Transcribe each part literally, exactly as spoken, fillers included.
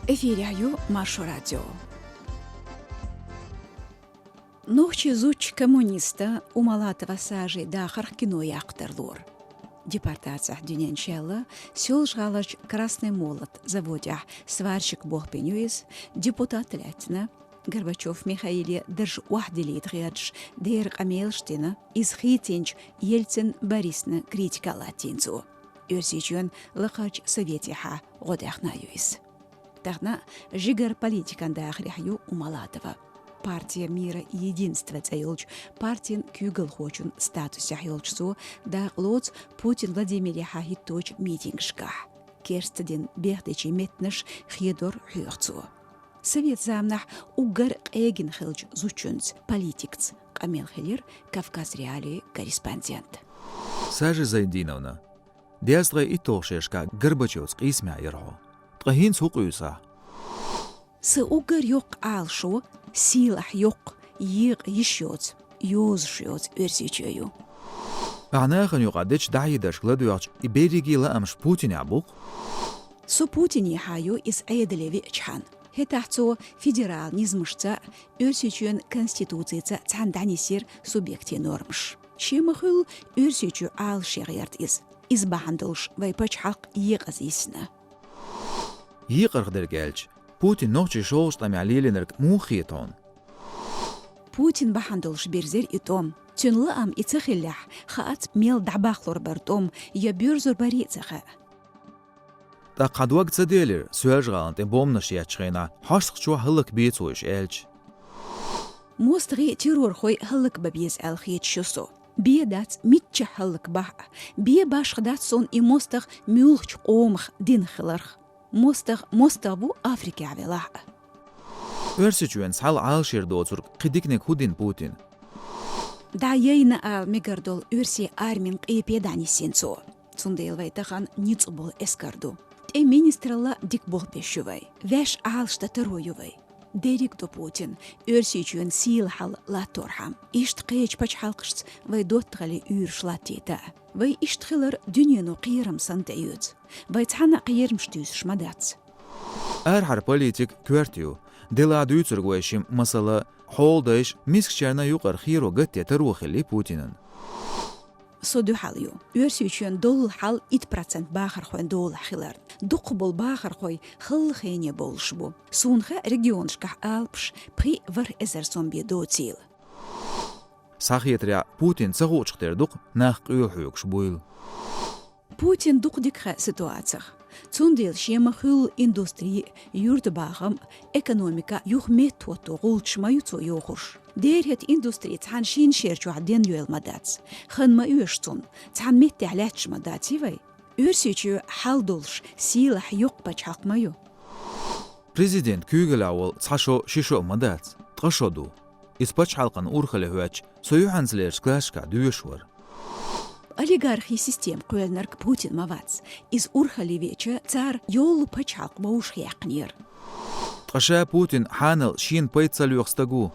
Эфирехь ю Маршо радио. Нохчийн зудча-коммуниста Умалатова Сажи дахарх кино яккха тарлора. Депортацехь дуьнен шелла, Соьлжа-ГӀаларчу «Красный молот» заводехь сварщик болх бина ю иза, депутат лаьттина, Горбачев Михаиле дарж охьадиллийта гӀерташ, дера къамелаш дина, иза хийцинчу Ельцин Борисна критика латтийна цо. Оьрсийчоьнан лакхарчу советехьа гӀо даьхна ю иза. Тахана жигара политикан дахарехь ю Умалатова. «Партия мира и единства» цӀе йолчу партин куьйгалхочун статусехь йолчу цо дакъа лоцу Путин Владимирехьа хӀитточу митингашкахь. Керста дин бехдечийн меттанаш хедор хьоьху цо. Совет заманахь уггар къегина хиллачу зудчуьнца, политикца къамел хилира «Кавказ.Реалии» корреспондент. Сажи Зайдиновна, дезткъе итталгӀачу шерашкахь Горбачевца къийсамехь яра хьо. Ткъа хӀинца хӀун къуьйсу ахь? Сан уггар йоккха Ӏалашо, сийлахь йоккха, екъа йиш йоцу, йозуш йоцу Оьрсийчоь ю. Ахь нахана юкъахь дечу дӀахьедаршка ладоьгӀча, и берриге лаамаш Путинехь бу-кх? Со Путинехьа ю иза Ӏедале веачахьана. ХӀетахь цо федерал низамашца, Оьрсийчоьнан конституцица цхьаьна дӀанисйира субъектийн нормаш. Шен ма-хуьллу, Оьрсийчоь Ӏалашъян гӀерта иза. Иза бахьана долуш вайн пачхьалкх екъаза йисна. Екъарх дерг аьлча, Путин нохчий шолгӀачу тӀамехь лелийнарг муха хета хьуна? Путин бахьана долуш бирзира и тӀом. Цуьнан лаам и ца хиллехь, хаац мел дӀабахлур бара тӀом, я боьрзур барий а ца хаьа. ТӀаккха хьан дог ца делира, Соьлжа-ГӀалина тӀе бомбанаш еттачу хенахь, хьостанах чохь хӀаллакбе цо уьш аьлча? МостагӀий террорхой хӀаллакбан беза аьлла хеташ ю со. Бен дац, миччахь хӀаллакбахь а. Бен башха дац суна и мостагӀ муьлххачу къомах, динах хиларх. МостагӀ мостагӀ ву, Африкехь велахь а. Оьрсийчоьнца хьал Ӏалашъяр доцург кхин диканиг хӀун дина Путина? ДӀа яйна ала мегар долу оьрсийн армин къепе дӀанисйина цо. Цундела вай тахана ницкъ болу эскар ду. ТӀе министралла дика болх беш ю вай. Ваьш Ӏалашдан таро ю вай. Дерриг а ду Путин, Оьрсийчоьнан сийлахь хьал латторхьама. Иштта кхечу пачхьалкхашца вай доттагӀаллин уьйраш латтийта. Вай иштта хилар дуьнено кхерам санна тӀеоьцу. Вай цхьанна а кхерамаш туьйсуш ма дац. Арахьара политика коьрта ю. Делахь дуьйцург вай шимма, масала, хьолдайша, мискачарна юкъара херо гатде таро хилли Путинан. Со дуьхьал ю. Оьрсийчоьнан доллу хьал итт процент бахархойн долахь хиларна. Дукхахболу бахархой халла хене бовлуш бу. Суна хаьа регионашкахь алапаш пхи-ворхӀ эзар сом бен доцийла. Схьахетарехь, Путин ца хуучух тера дукха нах къоьлла хьоьгуш буйла. Путин дукха дика хаьа ситуацих. Цундела шен ма-хуьллу индустрия, юьртабахам, экономика юха меттахӀотто гӀулчаш ма ю цо йохуш. Дера хӀета индустрия цхьана шина шер чохь денйойла ма дац. Хан ма оьшу цунна, цхьана меттехь лаьтташ ма дац и вай. Оьрсийчоь хьал долуш, сийлахь йоккха пачхьалкх ма ю. Президент куьйгаллехь волу цхьа шо, ши шо а ма дац, ткъа шо ду. Иза пачхьалкхан урхалле хӀоьттича, со юьхьанцалерчу классашкахь доьшуш вара. Олигархийн система кхоьллинарг Путин ма вац. Иза урхалле веача, цара йолу пачхьалкх вовшахъяьккхинера. Ткъа ша Путин хьанал шена пайда ца лоьху стаг ву?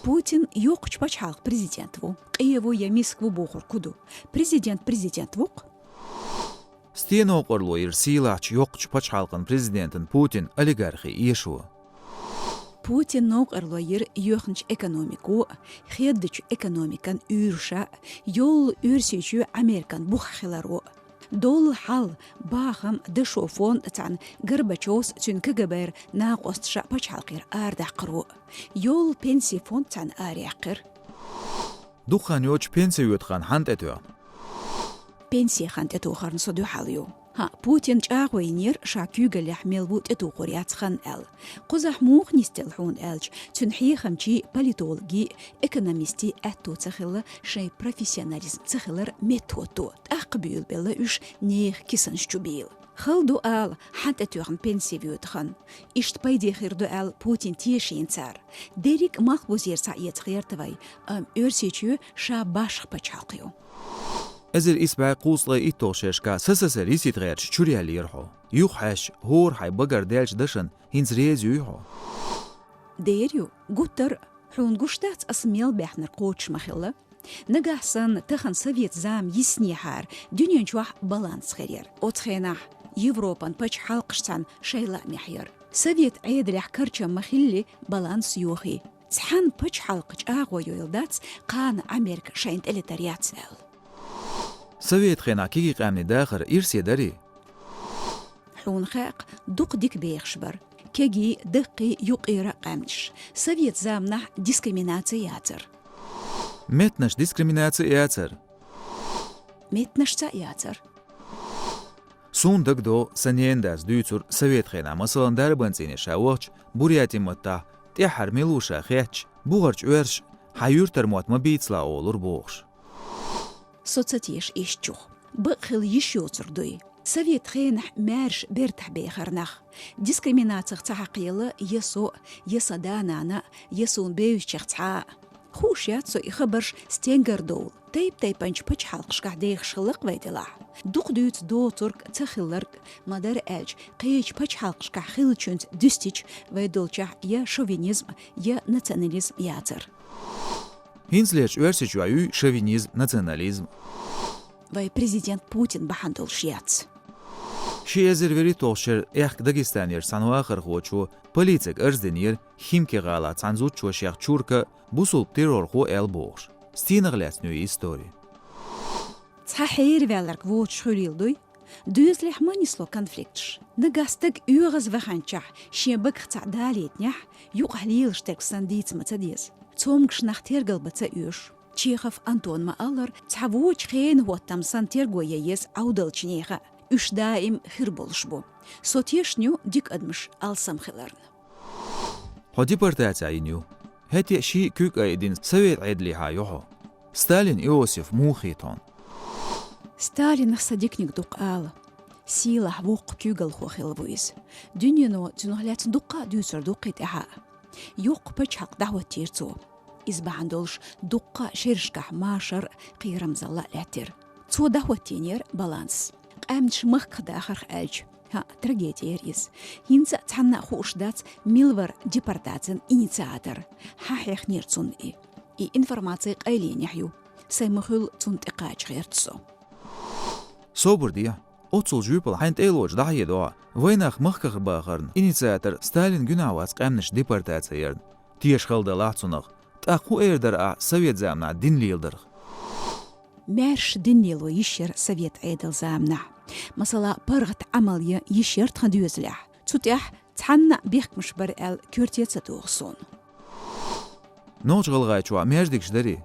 Путин йоккхачу пачхьалкхан президент ву. Къе ву я миска ву бохург хӀун ду? Президент президент ву-кх. Стен новкъарло йира сийлахьчу йоккхачу пачхьалкхан президентан Путин олигархи эшо? Путин новкъарло йира йоьхначу экономико, хеддачу экономикан уьйруша, йолу Оьрсийчоь Американ бух хиларо. Доллу хьал, бахам, дашо фонд а цхьаьна Горбачевс, цуьнан КГБ-ра накъосташа пачхьалкхера арадаккхаро. Йолу пенсийн фонд цхьаьна араяьккхира. Дукха хан йоццуш пенси йоьду хан хьанна тӀетоьхна? Пенси хан тӀетохарна со дуьхьал ю. ХӀаъ, Путин чӀагӀо йинера, ша куьйгаллехь мел ву тӀетухур яц хан аьлла. Кхузахь муха нисделла хьуна аьлча, цуьнан хьехамчий, политологий, экономистий аьтто ца хилла, шайн профессионализм ца хилар меттахӀотто. ТӀаккха буьйлабелла уьш нехан кисанаш чу бийла. Хала ду ала, хьанна тӀетоьхна пенси йоьду хан. Иштта пайде хир ду аьлла Путин тешийна цара. Дерриг а малхбузера схьаэца гӀерта вай, амма Оьрсийчоь ша башха пачхьалкх ю. Эзар исс бӀе кхузткъе итталгӀачу шерашкахь СССР йисийта гӀерташ чур яьллера хьо. Юхахьаьжча, хӀора хьайн багара даьллачу дашана хӀинца реза юй хьо? Дера ю, гуттар а. Хьуна гуш дац аса мел баьхнарг кхочуш ма-хилла? Нагахь санна тахана совет зама йиснехьара, дуьнен чохь баланс хир яра. Оцу хенахь Европан пачхьалкхашца шоай лаамехь яр. Совет Ӏедалехь карчам ма хиллий, баланс йохий. Цхьана пачхьалкхан чӀагӀо йойла дац кхана Америка шайна тӀе летар яц аьлла. Совет хенахь кегий къаьмнийн дахар ирсе дарий? Хьуна хаьа, дукха дика бехаш бара. Кегий, даккхий, юккъера къаьмнаш. Совет заманахь дискриминаци яцар. Меттанаш дискриминаци яцар? Меттанашца яцар. Суна дагадогӀу, сан ненан дас дуьйцура совет хенахь, масала, дарбан цӀийне ша вахча, Буряти маттахь, тӀаьххьара мила ву ша хетча, бухарчу оьрсаша: «Хьан юьртара мотт ма бийцалахь», — олура бохуш. Со ца теша иштачух. Бакъ хила йиш йоцург дуй. Совет хенахь маьрша бертахь бехара нах. Дискриминацих ца хьакхаелла я со, я сан да-нана, я суна бевзачех цхьа а. Хууш яц со и хабарш стенгара довла. Тайп-тайпанчу пачхьалкхашкахь дехаш хилла-кх вай делахь. Дукха дуьйцу доцург а, ца хилларг а, ма-дарра аьлча, кхечу пачхьалкхашкахь хиллачуьнца дуьстича, вай долчохь я шовинизм, я национализм яцар. ХӀинцалерчу оьрсичохь юй шовинизм, национализм? Вай президент Путин бахьана долуш яц. Ши эзар вуьрхӀитталгӀачу шеран аьхка Дагестанерчу цхьана вахархочо полицега арз динера Химки-гӀалахь цхьана зудчо шех чурка, бусулба террорхо аьлла бохуш. Стенах лаьцна ю и истори? Цхьа хьерваьлларг воцуш хуьлийла дуй? Доьзалехь ма нисло конфликташ. Нагахь стаг оьгӀазваханчохь, шен багах цхьаъ далийтинехь, юкъахь лелаш дерг санна дийца ма ца деза. Цомгуш нах тергал бан ца оьшу. Чехов Антона ма-аллара, цхьа вочу хенан хӀоттам санна терго ян еза Ӏовдалчу нехан. Уьш даим хир болуш бу. Со тешна ю дика адамаш алсам хиларна. Хьо депортаци йина ю. ХӀетте а шиъ куьг айдина совет Ӏедалехьа ю хьо. Сталин Иосиф муха хета хьуна? Сталинах сан диканиг дукха ала. Сийлахь воккха куьйгалхо хилла ву иза. Дуьнено цунах лаьцна дуккха а дуьйцур ду кхин тӀаьхьа. Йоккха пачхьалкх дӀахӀоттийра цо. Иза бахьана долуш дуккха а шерашкахь машар а, кхерамзалла а лаьттира. Цо дӀахӀоттийнера баланс. Къаьмнаш махках дахарх аьлча, хӀаъ, трагеди яра иза. ХӀинца а цхьанна а хууш дац, мила вара депортацин инициатор, хьан хьехнера цунна и. И информаци къайленехь ю. Сайн ма-хуьллу цунна тӀекхача гӀерта со. Собар де, оццул жоьпалла хьайна тӀе а лоцуш дӀахьедо ахь, вайнах махках бахарна инициатор Сталин гуьнахь вац къаьмнаш депортаци ярна. Теша хала далахь цунах, тӀаккха хӀун эр дара ахь совет заманахь дин леладарх? Маьрша дин лело йиш яра совет Ӏедал заманахь. Масала, паргӀат Ӏамал ян йиш яра тхан доьзалехь. Цу тӀехь цхьанна а бехкамаш бара аьлла коьрте ца туху суна. Нохч-ГӀалгӀайчохь маьждигаш дарий?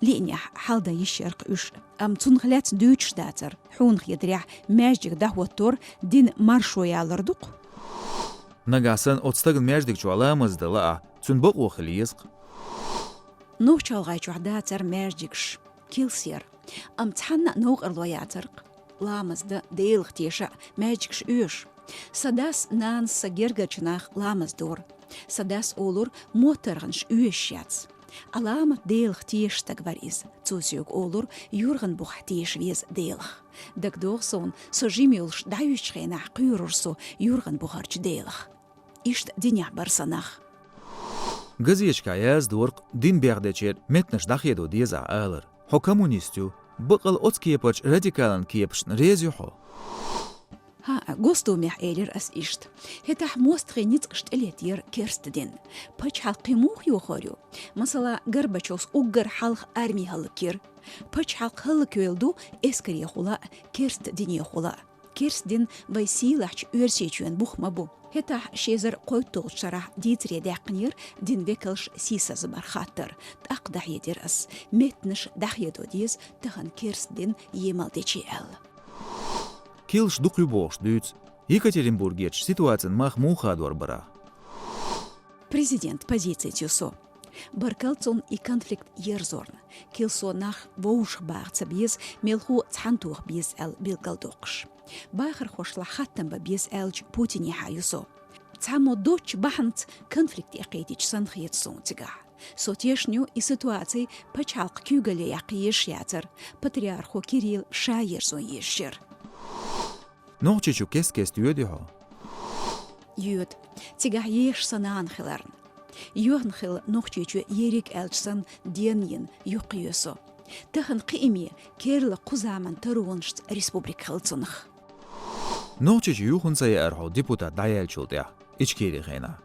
Лиънехь хьалдан йиш яра-кх уьш, амма цунах лаьцна дуьйцуш дацара. Хьуна хетарехь, маьждиг дӀахӀоттор дин маршо ялар ду-кх. Нагахь санна оцу стагана маьждиг чохь ламаз дан лаахь, цуьнан бакъо хила еза-кх. Нохч-ГӀалгӀайчохь дацара маьждигаш, килс яра. Амма цхьанна а новкъарло яцара-кх ламаз дан, Делах теша а, маьждигаш оьшу. Сан дас, нанас, сан гергарчу наха ламаз дора. Сан дас олура, моттаргӀанаш оьшуш яц. Ӏаламат Делах тешаш стаг вара иза. Цо соьга олура, юргӀан бухахь теша веза Делах. ДагадогӀу суна, со жима йолуш дӀаюьсучу хенахь кхоьрура со юргӀан бухарчу Делах. Иштта динехь бара сан нах. Газеташкахь яздора-кх, дин бехдечеран меттанаш дӀахедо деза ахь алар. Хьо коммунист ю, баккъал оцу кепарчу радикалан кепашна реза ю хьо? ХӀаъ, Госдумехь элира ас иштта. ХӀетахь мостагӀийн ницкъаш тӀелетта яра керста дин. Пачхьалкх кхин муха йохор ю? Масала, Горбачевс уггар хьалха арми хӀаллакйира. Пачхьалкх хӀаллакйойла ду эскарехула а, керста динехула а. Керста дин вай сийлахьчу Оьрсийчоьнан бух ма бу. ХӀетахь ши эзар кхойтталгӀачу шарахь дийцаре даьккхинера дин векалш сийсазбар хаттар. ТӀаккха дӀахьедира ас, меттанаш дӀахедо деза тахана керста дин емал дечи аьлла. Килсаш дукха ю бохуш дуьйцу. Екатеринбургерчу ситуацин мах муха хадор бара? Президент позицица ю со. Баркалла цунна и конфликт ерзорна. Килсо нах вовшах баха ца беза, мелхо цхьаьнатоха беза аьлла билгалдоккхуш. Бахархошлахь хаттам бан беза аьллачу Путинехьа ю со. Цхьаммо доцчу бахьанца конфликт эккхийтича санна хета суна цигахь. Со тешна ю и ситуаци пачхьалкх куьйгалле яккха езаш яцара, патриархо Кирилл ша ерзо езаш яра. Нохчийчу кест-кеста йоьдий хьо? Йоьду. Цигахь езаш сан нана хиларна. Йоьхна хилла Нохчийчоь ерриг аьлча санна денна йина юххе йоь со. Тахана кхиаме, керла кху заман таронашца республика хилла цунах. Нохчийчу юха хӀунда ца яьара хьо депутат дӀаяьллачул тӀаьхьа, Ичкерин хенахь?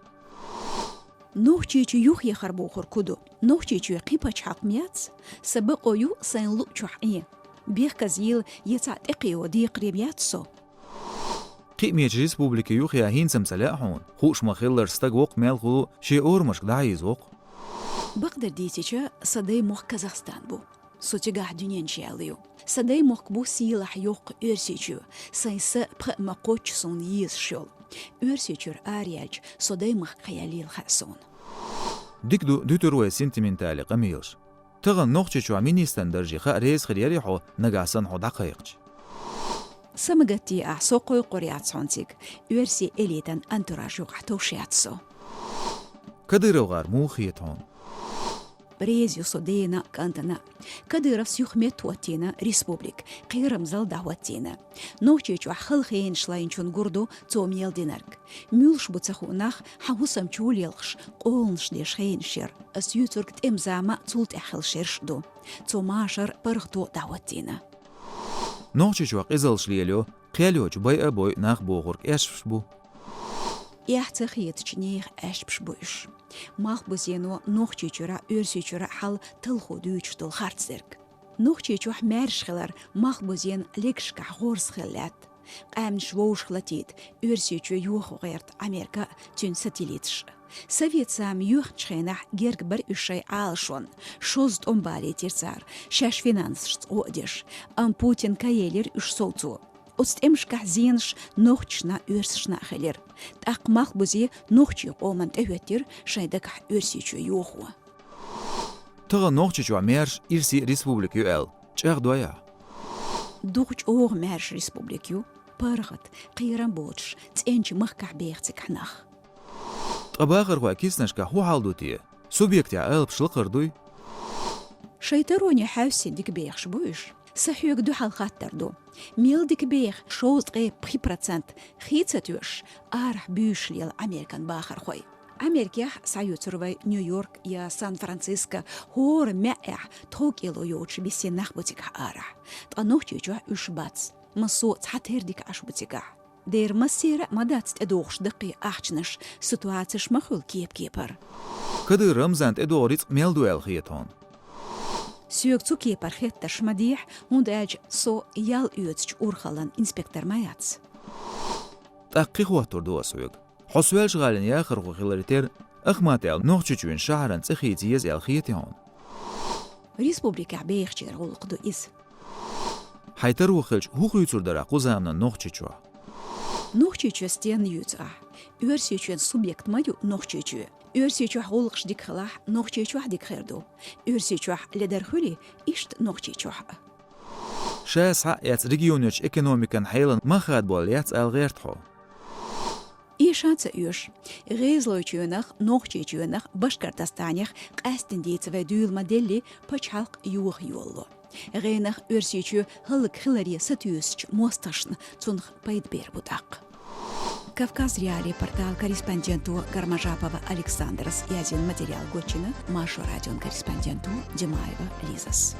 Нохчийчу юха яхар бохург хӀун ду? Нохчийчоь кхин пачхьалкх ма яц, сан бакъо ю сайн луъ чохь Ӏен. Бехказйийла я цхьаъ тӀекхио декхаре ма яц со. Кхиамечу республикийн юха ян хӀинца-м ца лаьа хьуна, хууш ма-хиллара, стаг воккха мел хуьлу, шен орамашка дӀахьийза воккха. Бакъдар дийцича, сан даймохк Казахстан бу. Со цигахь дуьнен чу яьлла ю. Сан даймохк бу сийлахь йоккха Оьрсийчоь, сайн са пхаъ ма кхоччу суна езаш йолу. Оьрсийчуьра араяьлча, со даймахках яьллийла хаьа суна. Дика ду, дуьтур вай сентиментале къамелаш. Тахана Нохчийчохь министран дарже хаа реза хир ярий хьо, нагахь санна хьо дӀакхайкхича? Са ма гатде ахь, со кхойкхур яц хьуна цига. Оьрсийн элитан антураж юкъахь товш яц со. КадыровгӀар муха хета хьуна? Реза ю со дена а, кӀантана а. Кадыровс юха меттахӀоттийна республика, кхерам зал дӀахӀоттийна. Нохчийчохь хала хенаш лайначунна гур ду цо мел динарг. Муьлш бу ца хуу нах, хьан хӀусам чу лелхаш, къоланаш деш хенаш яра. Ас юьйцург тӀеман зама а, цул тӀаьхьа хилла шераш а ду. Цо машар а, паргӀато а дӀахӀоттийна. Нохчийчохь къизаллаш лелайо, кхел йоцуш байа а бойу нах бохург аьшпаш бу. Эхь ца хетачу нехан аьшпаш бу уьш. Малхбузено Нохчийчуьра а, Оьрсийчуьра а хьал талхо дуьйцуш долу харц дерг. Нохчийчохь маьрша хилар малхбузен легашкахь гӀорас хилла лаьтта. Къаьмнаш вовшах латийта, Оьрсийчоь йохо гӀерта Америка а, цуьнан сателлиташ а. Совет зама йоьхначу хенахь герга бара уьш шайн Ӏалашонна, шозза тӀом балийтира цара, шаьш финансашца гӀо а деш, амма Путина ка елира уьш совцо. Оцу тӀемашкахь зенаш нохчашна а, оьрсашна а хилира. ТӀаккха малхбузе нохчийн къоманна тӀехӀоьттира шайн дагахь Оьрсийчоь йохо. Тахана Нохчийчохь маьрша, ирсе а республика ю аьлла, чӀагӀдой ахь? Дукха чӀогӀа маьрша республика ю, паргӀат, кхерам боцуш, цӀеначу махкахь беха цигахь нах. Ткъа бахархойн киснашкахь хӀун хьал ду те? Субъектехь алапаш лакхара дуй? Шайн тароне хьаьвсина дика бехаш бу уьш. Сан хьоьга дуьхьал хаттар ду. Мел дика беха шовзткъе пхи процент хи ца тоьуш, арахь буьйсуш лела Американ бахархой? Америкехь схьаюьйцур вай Нью-Йорк я Сан-Франциско, хӀора маьӀӀехь тхов кӀело йоцуш бисина нах бу цигахь арахь. Ткъа Нохчийчохь уьш бац. Массо а цхьатерра дика Ӏаш бу цигахь. Дера массеран а ма дац тӀедогӀуш даккхий ахчанаш, ситуацеш ма хуьлу кеп-кепара. Кадыров Рамзана тӀедогӀу рицкъ мел ду аьлла хета хьуна? Соьга цу кепара хеттарш ма дехьа, хӀунда аьлча со ял оьцучу урхаллан инспектор ма яц. ТӀаккха кхин хоттур ду ас хьоьга. Хьо Соьлжа-ГӀалина яхархо хиларе терра, Ахмат аьлла Нохчийчоьнан шахьаран цӀе хийца еза аьлла хетий хьуна? Республикехь бехачеран гӀуллакх ду иза. Хьайн таро хилча, хӀун хуьйцур дара ахь кху заманан Нохчийчохь? Нохчийчоь стенна юьйцу ахь? Оьрсийчоьнан субъект ма ю Нохчийчоь. Оьрсийчохь гӀуллакхаш дика хилахь, Нохчийчохь дика хир ду. Оьрсийчохь ледар хуьлий, иштта Нохчийчохь а. Ша схьа а эцна, регионерчу экономикан хьелан мах хадаболла яц ала гӀерта хьо? Эшан ца оьшу. ГӀезалойчоьнах, Нохчийчоьнах, Башкортостанех къаьсттина дийца вай дуьйла ма-делли, пачхьалкх йоха йолало. ГӀенах Оьрсийчоь хӀаллакьхиларе сатуьйсучу мостагӀашна цунах пайда бер бу тӀаккха. Кавказ.Реалии порталан корреспонденто Гармажапова Александрас яздина материал гочйина Маршо радион корреспонденто Димаева Лизас.